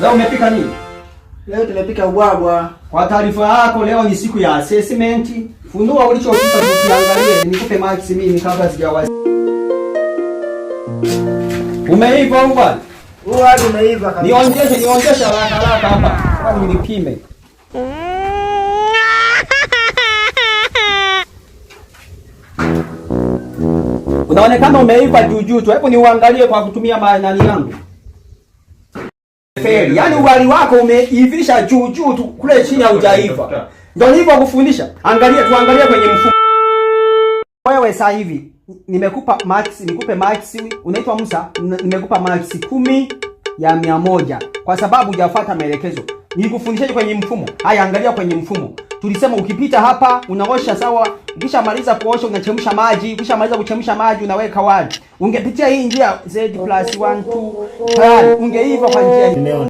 Leo umepika nini? Leo tumepika ubwabwa. Kwa taarifa yako, leo ni siku ya assessment. Funua ulichopika tukiangalie, nikupe marks mimi kabla sijawa. Umeiva huu bwana? Huu wali umeiva kabisa. Nionjeshe, nionjeshe haraka haraka hapa. Kwani nilipime. Unaonekana umeiva juu juu tu. Hebu niuangalie kwa kutumia nani yangu. Feli. Yaani uwali wako umeivisha juu juu tu, kule chini haujaiva. Ndio nilivyokufundisha. Angalia, tuangalie kwenye mfumo. Wewe sasa hivi nimekupa marks, nikupe marks, unaitwa Musa, nimekupa marks 10 ya 100 kwa sababu hujafuata maelekezo. Nilikufundishaje kwenye mfumo? Haya, angalia kwenye mfumo. Tulisema ukipita hapa unaosha sawa, ukishamaliza kuosha unachemsha maji, ukishamaliza kuchemsha maji unaweka wali. Ungepitia hii njia z plus 1 2 tayari ungeiva kwa njia hii. Nimeona.